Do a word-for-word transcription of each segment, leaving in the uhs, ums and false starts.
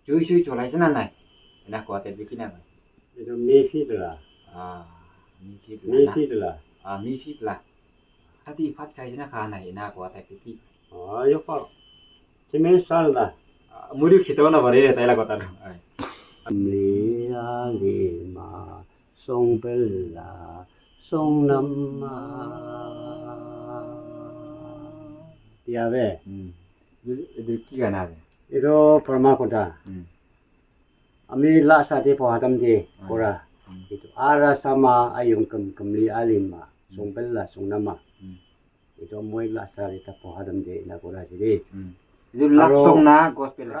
Chui chui cholai se na nai? Ena koa te biki na nai? Itu Mayfield la. Ah, Mayfield la na. Mayfield la. Ah, Mayfield la. Sati phat khai se na kha nai? Ena koa te biki. Ah, yo pa. Chime sal da. Ah, muri khito na bare tai la kota na. Ai. Amli ali ma song bella song namma. Tia ve. Hmm. Itu, itu ki gana ve? Itu Parma Kota. Hmm. Ami la sa te po hatam te Hmm. kora. Hmm. Itu ara sama ayung kem kemli alima. Hmm. Song bella song namma. Hmm. Itu moi la sa te ta po hatam te na kora jiri. Hmm. Itu love Aro song na gospel.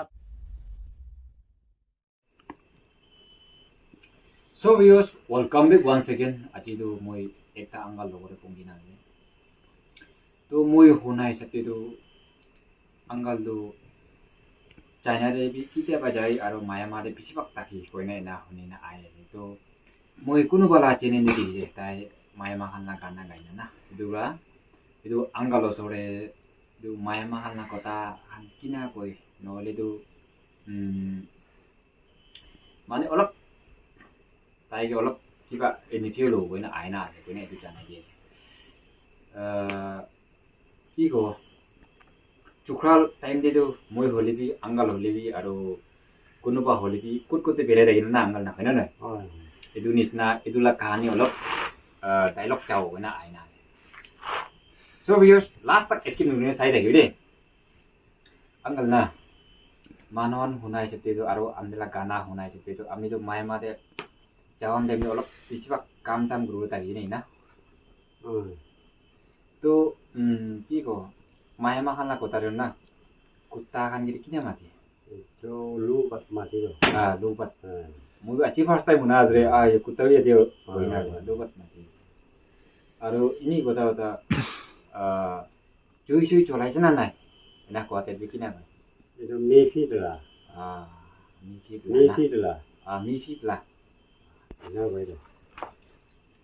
So viewers, welcome back once again. Aji tu moi ekta uncle logote pongki na ase. To moi huna hisab te tu uncle tu China te bi kitia ba jai aro Myanmar te bisi bhag thaki koina ena huni na ai ase. To moi kunuba la channel te dikhi tai Myanmar khan la gana gai na na. Etu pra etu uncle osor te etu Myanmar khan la kotha khan kina koi nohole tu um, mane olop tai ke olop kiba interview lo koina aina ase koina etu janai di ase. Ah, ki ko chukral time te tu moi hole bi uncle hole bi aro kunuba hole bi kut kut te berai thakina na uncle na hoina na. Etu nisna etu la kahani olop ah, dialogue chao koina aina ase. So viewers, last tak skip nukuri sai thakibi de. Uncle na, manu khan hunai hisab te tu aro ami la gana hunai hisab te tu ami tu Myanmar te jawan time te olop bisi bhag kam sam kuri thaki na. Hmm. To um, ki ko Myanmar khan la kota re na kutta khan ke kina mati? Itu lupat mati tu. Ah, lupat. Hmm. Moi aji first time huna ase re, ah, ye kutta bi ate hoina Ah. lupat mati. Aro ini kota kota ah, Chui chui cholai se na nai? Ena koa te biki na nai? Itu Mayfield la. Ah, Mayfield la na. Mayfield la. Ah, Mayfield la. Ena koi do.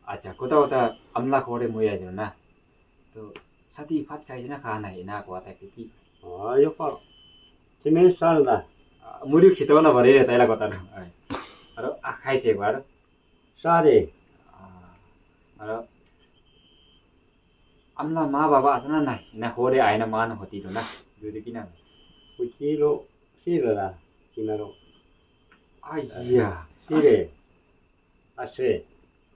Acha, kota kota amla khore moi aje na. To sati phat khai se na kha nai? Ena koa te biki. Ah, yo pa. Chime sal da. Ah, muri khito na bare tai la kota na. Ai. Aro ah khai se bar. Sare. Ah, aro amla ma baba ase na nai? Na hore aina ma na hoti do na. Dudi kina. Kuchilo sira la kinaro. Aiya. Sire. Ase.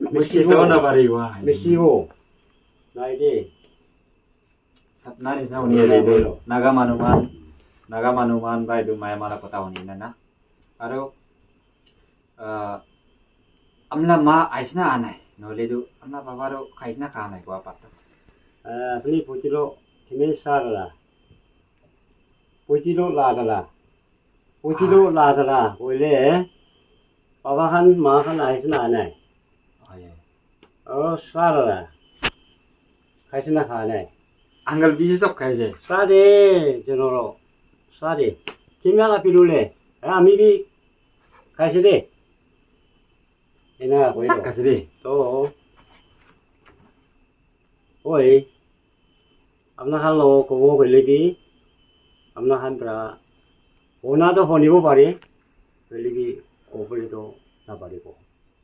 Misi ho. Nai de. Sapna nisna huni ase etu. Naga manu khan, Naga manu khan ba etu Myanmar la kota huni na na. Aro ah, amla ma aisna anai. Nohole tu amla baba ro khaisna kha nai kwa pat. Ah, apni putilo kime sar la. Putilo la dala. Putilo la dala. Koile baba khan ma khan aisna anai. Ai, ai. Oh, sar la. Khaisna kha nai. Uncle bisi sob khaise. Sare, jenoro. Sare. Kimya la pilule. Ami bi khaise de. Ena koi do. Khaise de. To. Oi. Apna khan lo kobo koile bi. Apna khan pra. Hona to honibo pare. Koile bi kobole to na paribo.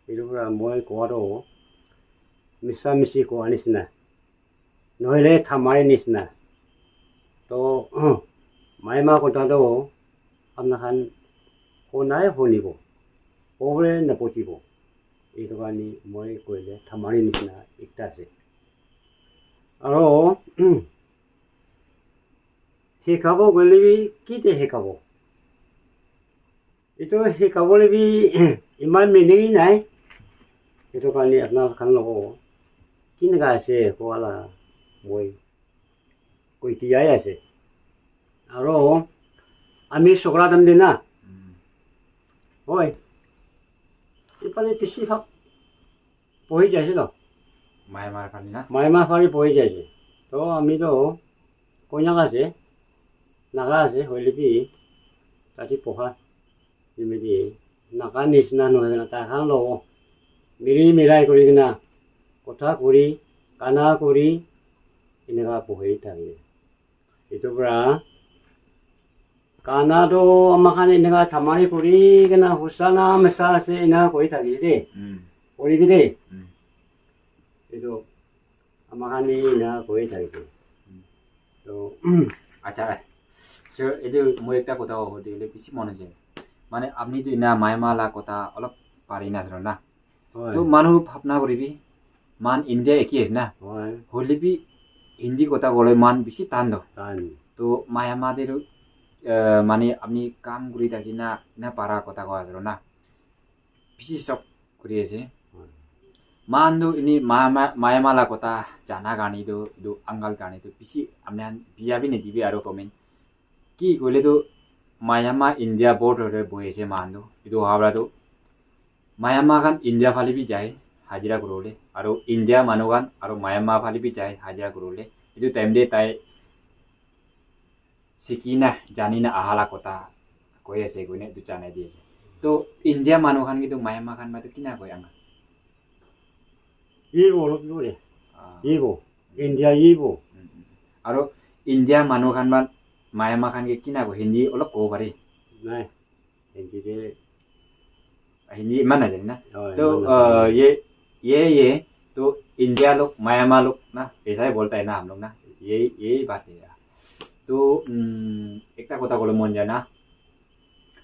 Etu pra moi kowa to misa misi kowa nisna. Nohole thamai nisna. To, Myanmar kotha to apna khan honai honibo. Kobole napochibo. Etu karne moi koile thamai nisna ekta ase. Aro, hikabo koile bi kite hikabo. Etu hikabole bi iman meaning nai. Etu karne apna khan logo kineka ase kowa la moi koi diyai ase. Aro ami sokra dam de na. Hoi. Ipale bisi bhag bohi jaise to. Myanmar phale na? Myanmar phale bohi jaise. To ami to Konyak ase, Naga ase, hoile bi tate boha nimidi Naga nisna nohoi kena tai khan logo mili milai kuri kena kotha kuri, gana kuri, eneka bohi thake. Etu pra Gana tu ama khan eneka thamari kuri kena husa na misa ase ena koi thaki de. Mm. Kuri bi de. Mm. Etu ama khan ni ena koi thaki de. Mm. To, acha. So, etu moi ekta kotha hobo de le bishi mon ase. Mane apni tu ena Myanmar la kotha olop pari na ase na. Hoi. To manu bhabna kuribi, man India eki ase na. Hoi. Hoile bi Hindi kotha kole man bishi tan do. Tan. To Myanmar te tu, eh, mane apni kam kuri thaki na, na para kotha koi ase na. Bishi shock kuri ase. Hoi. Man tu ini Myanmar, Myanmar la kotha jana karne tu, tu uncle karne tu bishi apni khan biya bi nidibi aro comment. Ki koile tu Myanmar India border te bohi ase moikhan tu. Etu howa para tu Myanmar khan India phale bi jai hajira kuribole. Aru India manu khan aru Myanmar phale bi jai hajira kuribole. Etu time te tai sikhi na, jani na aha la kotha koi ase koine etu janai di ase. To India manu khan ki tu Myanmar khan ma tu kina koi anga? Yibo olop yibo de. Ah. Yibo. India yibo. Mm, mm. Aru India manu khan ba Myanmar khan ke kina ko Hindi olop kobo pare? Nai. Hindi de. Hindi iman na jane na. Oh, to, iman na uh, jane. Ye, ye, ye, to India log, Myanmar log na, aisa hi bolta hai na hum log na. Ye, ye baat hai. To, um, ekta kotha kole mon jana.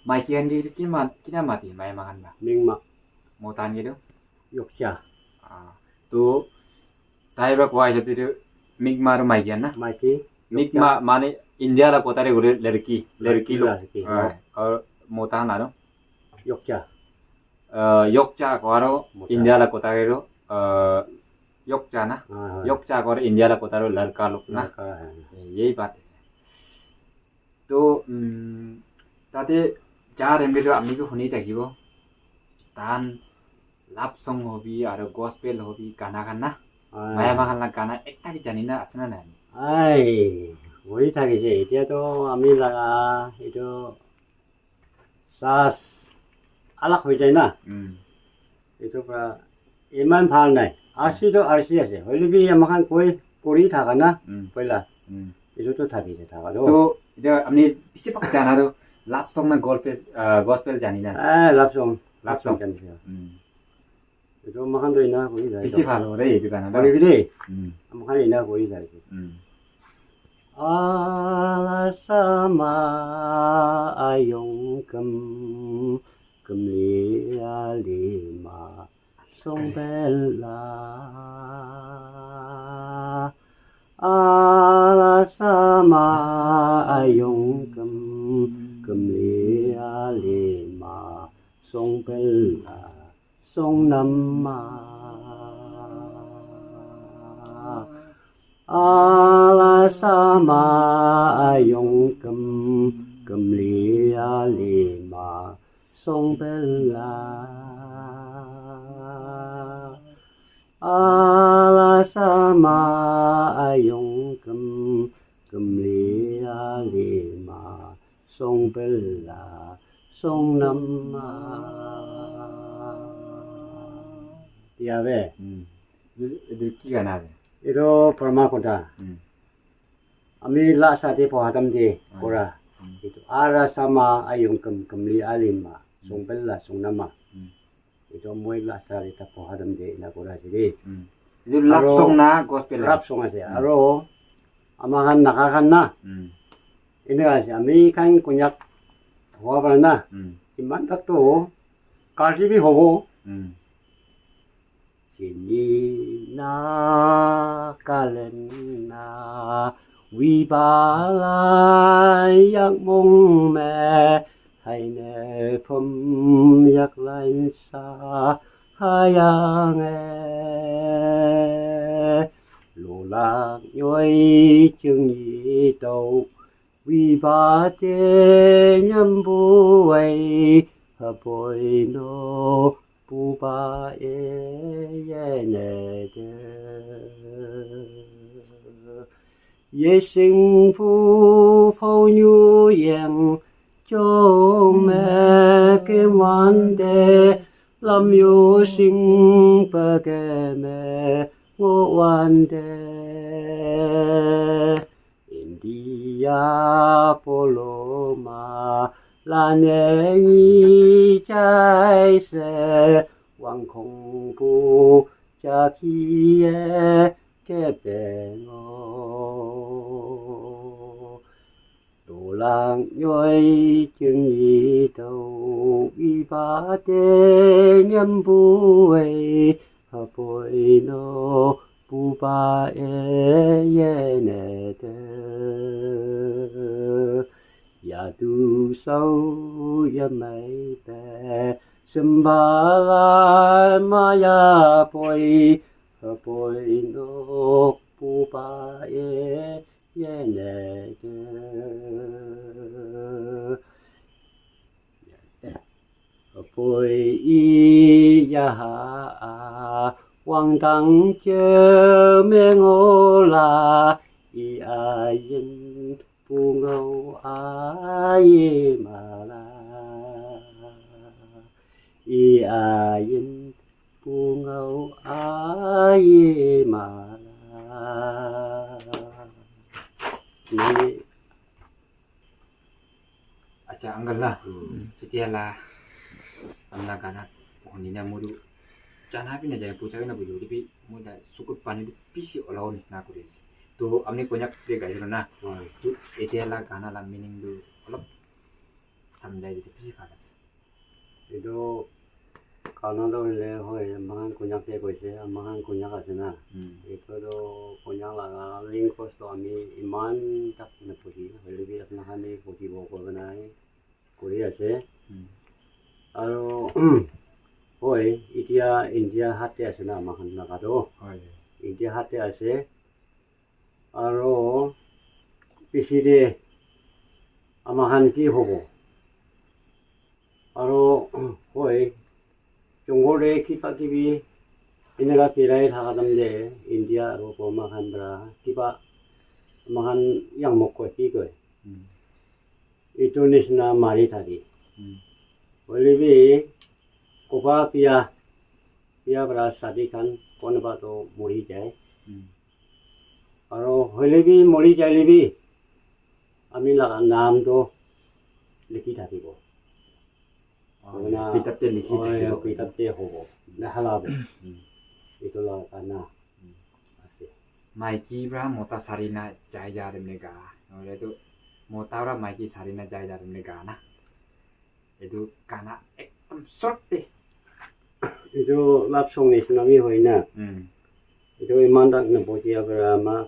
Maiki khan ke kina, kina mati Myanmar khan ba? Mingma. Mota khan ke to? Yokcha. Ah, to tai para koa hisab te tu Mingma aru maiki khan na? Maiki. Mingma mane India la kotha te gule ladki, ladki log. Ladki, oh. Aru mota khan aru? Yokcha. Ah, yokcha ko aru mota. India la kotha te ro, ah, yokcha na? Ah, ah. Yokcha ko aru India la kotha te ro ladka log na? Ladka, ah. Eh, yehi baat hai. To, um, tate ja time te to ami bi huni thakibo. Tan love song hobi, aro gospel hobi, gana khan na. Ah. Myanmar khan la gana ekta bi jani na ase na nai? Ai, hoi thakise. Etia to ami laga etu sas alag hoi jai na. Mm. Etu para iman bhal nai. R C to R C ase. Hoile bi ama khan koi kori thaka na, mm, poila. Mm. Etu to thaki se thaka to. To, etia apni bisi bhag jana to love song na gospel, ah, gospel jani na ase? Ah, love song. Love song. Jani se. Mm. Etu ama khan to ena kori jai. Bisi bhal hobo de etu gana to. Kori bi de. Mm. Ama khan ena kori jai. Mm. Ala sama ayong kem, kemli alima song bella. Ala sama ayong kem, kemli alima song bella, song nama. Ala sama ayong kem, kemli alima song bella. Ala sama ayong kem, kemli alima song bella, song nama. Tia ve. Hmm. Etu, etu ki gana ase? Etu Burma kotha. Hmm. Ami la sa te poha tam de, hmm, kora. Hmm. Etu ara sama ayong kem, kemli alima, hmm, song bella, song nama. Hmm. Etu moi la sa te ta poha tam de ena kora ase de. Hmm. Etu love song na gospel ase? Love song ase. Hmm. Aro ama khan Naga khan na. Hmm. Ena ase, ami khan Konyak hoa para na. Hmm. Iman tak to Karbi bi hobo. Hmm. Chini na kalen na wi ba la yak mong me, hai ne phum yak lain sa ha yang e. Lo lak nyoi chung yi tau, wi ba te nyam bu wai, ha poi no pu ba e ye ne de. Ye sing fu fo nyu yeng, chong me ke wan de, lam yo sing pa ke me ngo wan de. India Apollo ma la ne ni chai se wang kong pu cha ki ye ke pe ngo. Dolang yoi ching yi tau i ba te nyam bu wei ha poi no pu ba e ye ne te. Ya du sau ya mei pe sim ba la ma ya poi ha poi no pu ba e ye ne te. Poi i ya ha a wang dang che me ngo la i a yin pu ngau a yi ma la i a yin pu ngau a yi ma la. Ni Acha, uncle na. Hmm. Etia la, amna gana, honi na muru, jana bhi na jai, pucha bhi na bujho, bhi mui la sukut pani tu bishi olao nisna kuri ase. To amni Konyak te gaisilo na. Hmm. To etia la gana la meaning tu olop samjhai dite bishi bhal ase. Etu gana tu hoile hoi, moikhan Konyak te koise, moikhan Konyak ase na. Hmm. Etu tu Konyak laga language tu ami iman tak nabuji, hoile bi apna khan bi bujibo koi kena kuri ase. Hmm. Aru, hoi, etia India hat te ase na, moikhan laga tu. Hoi. India hat te ase. Aro piche te ama khan ki hobo? Aro hoi, jongol te kiba kibi eneka birai thaka time te India aro Burma khan para kiba ama khan yang mok koi, ki koi? Hmm. Etu nisna mari thaki. Hmm. Hoile bi koba biya, biya para shadi khan konoba to mori jai. Hmm. Aro hoile bi mori jaile bi ami laga naam to likhi thakibo. Oh, hoina, kitab te likhi thakibo. Kitab te hobo. Nahalabo. Hmm. Etu laga gana. Hmm. Ase. Maiki para mota sari na jai ja dem le ga. Nohole to mota para maiki sari na jai ja dem le ga na. Etu gana ekdum short te. Etu love song nisna bi hoi na. Hmm. Etu iman tak na boji abra ma,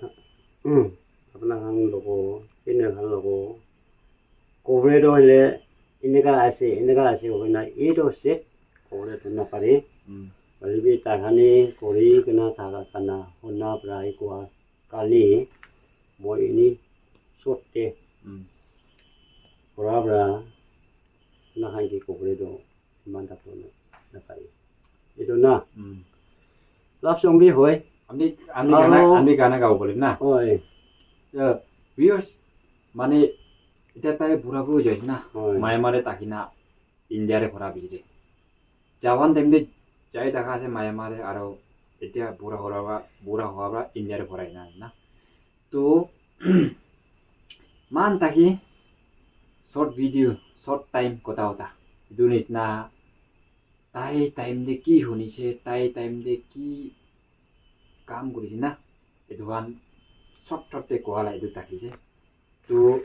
hmm, apna khan logo, kina khan logo. Cover to hoile eneka ase, eneka ase hoi na, etu set cover to na pare. Hmm. Hoile bi tai khan he kori kena thaka kana hona pra ekwa kali moi ini short te. Hmm. Pura pra na khan ki cover to iman tak na, na pare. Etu na. Hmm. Love song bi hoi. Ami, ami gana, aro ami gana gabo pare na. Hoi. Ya, viewers, mane, etia tai bura bhi hoi jaise na. Hoi. Myanmar te thaki na, India te khora bhi de. Jawan time te jai thaka ase Myanmar te, aro etia bura hora ba, bura hoa ba India te khora ina na. To, man taki short video, short time kota hota. Etu nisna tai time te ki hunise, tai time te ki kam kurise na, etu khan short short te koa la etu thakise. To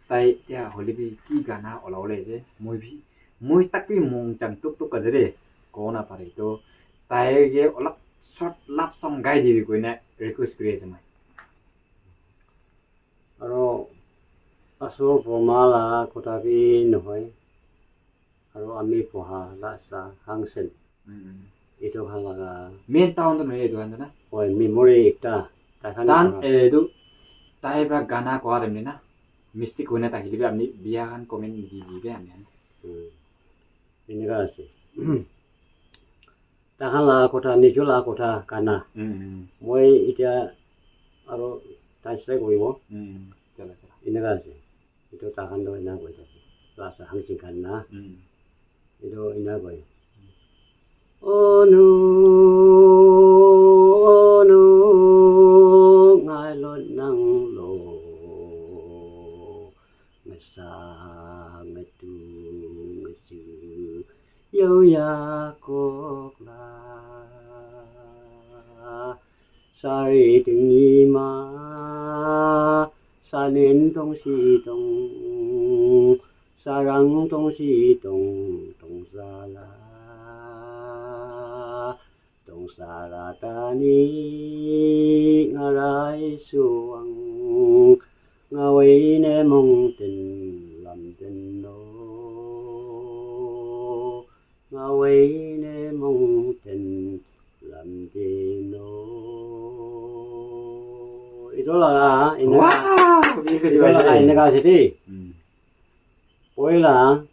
tai etia hoile bi ki gana olabole ase, moi bi, moi tak bi mong chang tuk tuk ase de, kobo na pare. To tai ke olop short love song gai dibi koina request kuri ase moi. Aro asol Burma la kotha bi nohoi. Aro ami poha la sa Hangsen. Mm. Etu khan laga main town tu nohoi etu khan tu na? Hoi, memory ekta. Tai khan tan, laga eh, etu tai pra gana koa dem na. Mistake hoina thakile bi apni biya khan comment niki dibe ami khan. Hmm. Eneka ase. Tai khan laga kotha, nijor laga kotha gana. Mm, mm. Moi etia aro translate koribo. Mm, mm. Chala, chala. Eneka ase. Etu tai khan toh ena koi thake. Last Hangsen khan na. Mm. Etu ena koi. Onu, onu, ngai lo nang lo. Yo ya kok la. Sari ting ni ma. Sanin tong si tong. Sarang tong si tong. Tong sa la. Tong sa la ta ni. Nga rai suang. Nga wei ne mong ten lam ten no. Nga wei ne mong ten lam ten no. Itu la, ini. Wow, ini ka, itu la, ini ka siti. Hmm. Poila,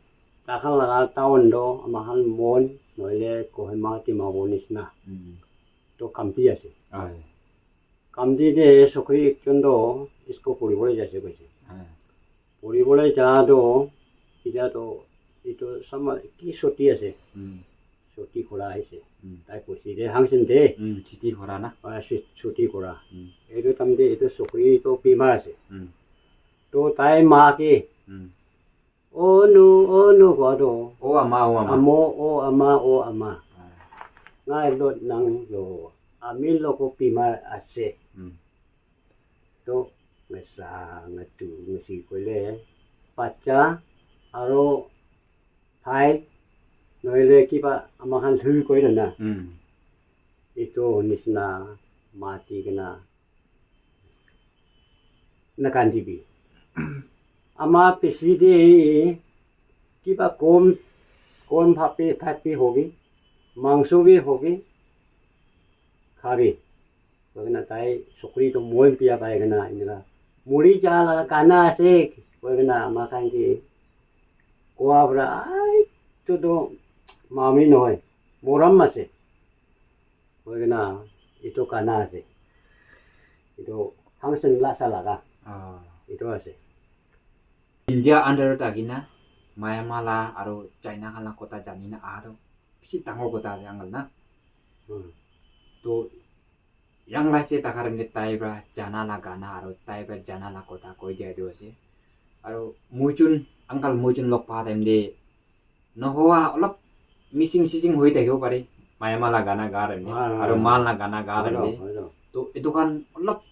takhan laga town do, amahan Mon, noile Kohima, Dimapur nisna. Hmm. To Kamti ase. Ai. Kamti te chokri ekjon to school puribole jaise koise. Ai. Puribole ja to, etiya to, etu summer ki chuti ase. Hmm. Chuti kora ase. Hmm. Tai koise de hangsin de. Hmm, chuti kora na. Ah, chu-, chuti kora. Hmm. Etu time te etu chokri to bimar ase. Hmm. To tai ma ke, hmm. Onu, onu koa to. O ama, o ama. Amo, o ama, o ama. Ah. Ngai lot nang lo. Ami loko bimar ase. Hmm. To, ngasa, ngatu, ngasi koile. Bacha, aro, thai, noile kiba, amakhan lui koile na. Hmm. Itu nisna, mati kena. Nakandibi. Ama pisi de kiba kom, kom bhabi, bhat bi hobi, mangso bi hobi, khabi. Koikena tai chokri to moi biya pai kena enika. Muri ja la kana ase, koikena ama khan ke koa pra, ai, to to mami nohoi, morom ase. Koikena etu kana ase. Etu function la sa laga. Ah. Etu ase. India under thakina, Myanmar la aro China khan la kotha janina aha to bishi dangor kotha ase uncle na. Hmm. To young life te thaka time te tai pra jana la gana aro tai pra jana la kotha koi dia etu ase. Aro moi jun, uncle moi jun log pa time te nohoa olop missing sising hoi thakibo pare. Myanmar la gana ga time te. Ah, aro ah, man la gana ga time te. Hoi to. To etu khan olop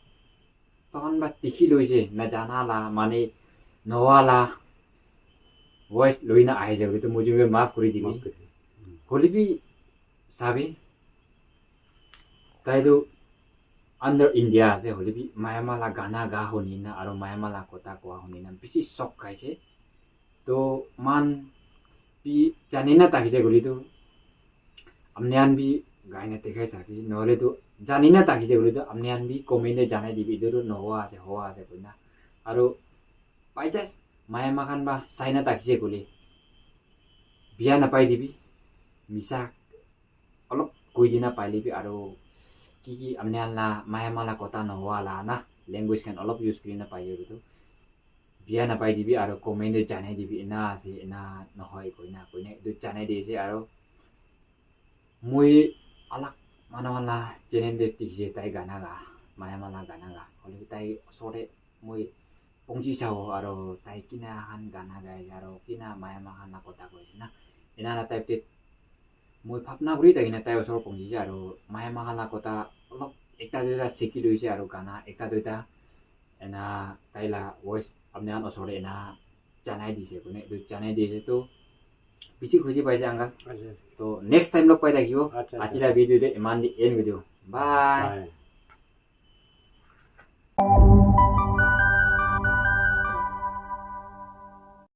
takhan pra dikhi loise, najana la, mane, nohoa la, voice loina ahi jabo, etu moi jun ke maaf kuri dibi. Maaf kuri dibi. Hmm. Hoile bi, sabi, tai tu under India ase, hoile bi, Myanmar la gana ga huni na, aro Myanmar la kotha koa huni na, bishi shock khaise. To man bi jani na thakise koile tu, apni khan bi gai na dekhai sabi, nohole tu jani na thakise koile tu, apni khan bi comment te janai dibi, etu tu nohoa ase, hoa ase koina. Aro by chance, Myanmar khan ba sai na thakise koile, biya napai dibi, misa olop koi dina paile bi, aro ki ki apni khan la Myanmar la kotha nohoa la na, language khan olop use kuri na paile bi tu, biya napai dibi aro comment te janai dibi, ena ase, ena nohoi koina, koina etu janai di ase. Aro moi alak manu khan la channel te dikhi ase tai gana ga, Myanmar la gana ga. Hoile bi tai osor te moi pongchi sabo aro tai kina khan gana gai ase aro kina Myanmar khan la kotha koi ase na. Ena la type te moi bhabna kuri thakina tai osor pongchi ase aro Myanmar khan la kotha olop ekta duita sikhi loise aro gana ekta duita ena tai la voice apni khan osor te ena janai dise koine, etu janai dise to bishi khushi paise uncle. Acha. To next time log pai thakibo. Acha, acha. Aji la video te iman te end kuri dibo. Bye. Bye.